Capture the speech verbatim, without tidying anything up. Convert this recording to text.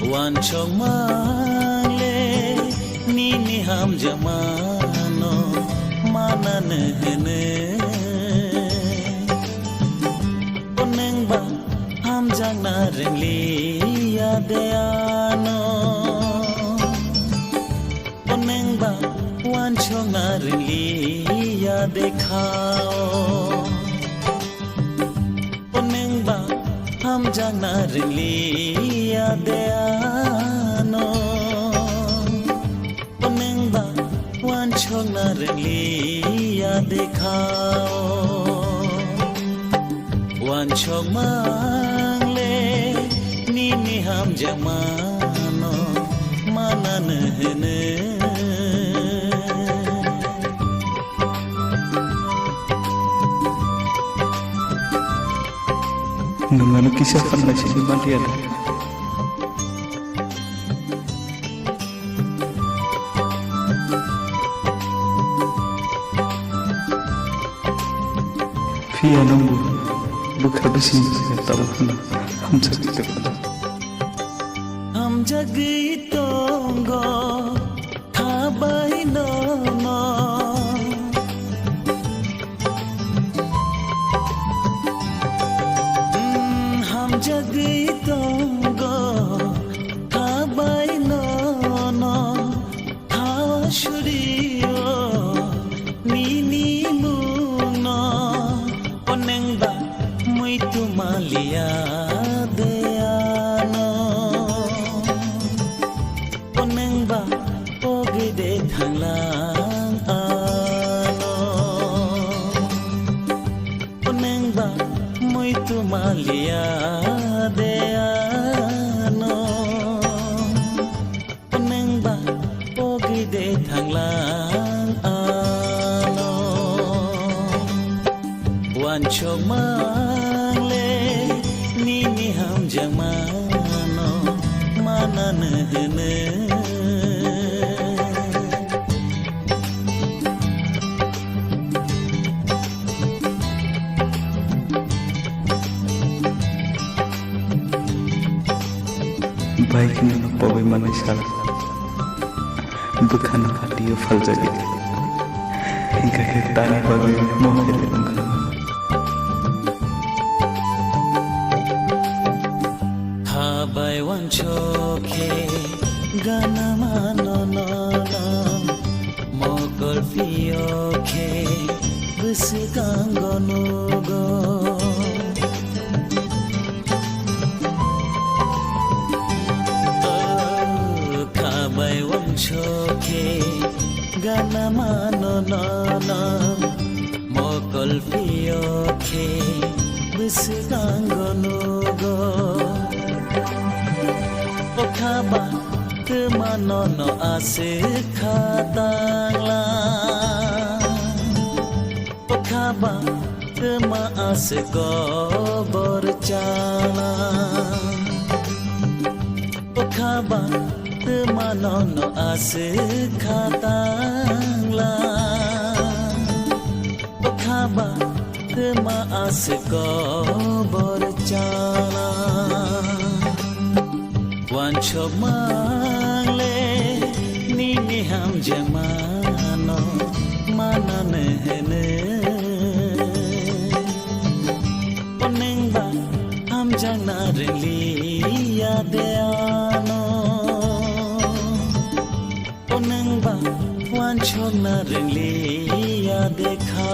Wansokmang le nini hamjakmano manani hwnwi. O nwng ba hamjakna rwngliya de ano. O nwng ba wansokna rwngliya de kha o. O nwng ba hamjakna rwngliya de ano. O nwng ba wansokna rwngliya de kha o. Wansokmang le nini hamjakmano manani hwnwi. Nwng ano kisa phan naisingwi manliya da? Phiya nwngbo bwkha bising tabuk phano hamjagwi tongo. Hamjagwi tongo, khabai nono. Mm, hamjagwi tongo, khabai nono. Thawa surio nini mungno, o nwng ba muitu maliya de ano. O nwng ba pogwi de thanglang ano. O nwng ba muitu maliya de ano. O nwng ba pogwi de thanglang ano. Wansokmang le nini hamjakmano manani hwnwi. Bai kheno no pogwi manwi sal. Bwkhano hatio phaljagwi. Hinkhe khe tani bagwi mohai rwkha. Khabai wansok khe gana mano nono, mokol phiyok khe bwswkango nugo. O khabai wansok khe gana mano nono, mokol phiyok khe bwswkango nugo. O khaba twma nono aswk kha tanglang. O khaba twma aswk kobor chana. O khaba twma nono aswk kha tanglang. O khaba twma aswk kobor chana. Wansokmang le nini hamjakmano manani hwnwi. O nwng ba hamjakna rwngliya de ano. O nwng ba wansokna rwngliya de kha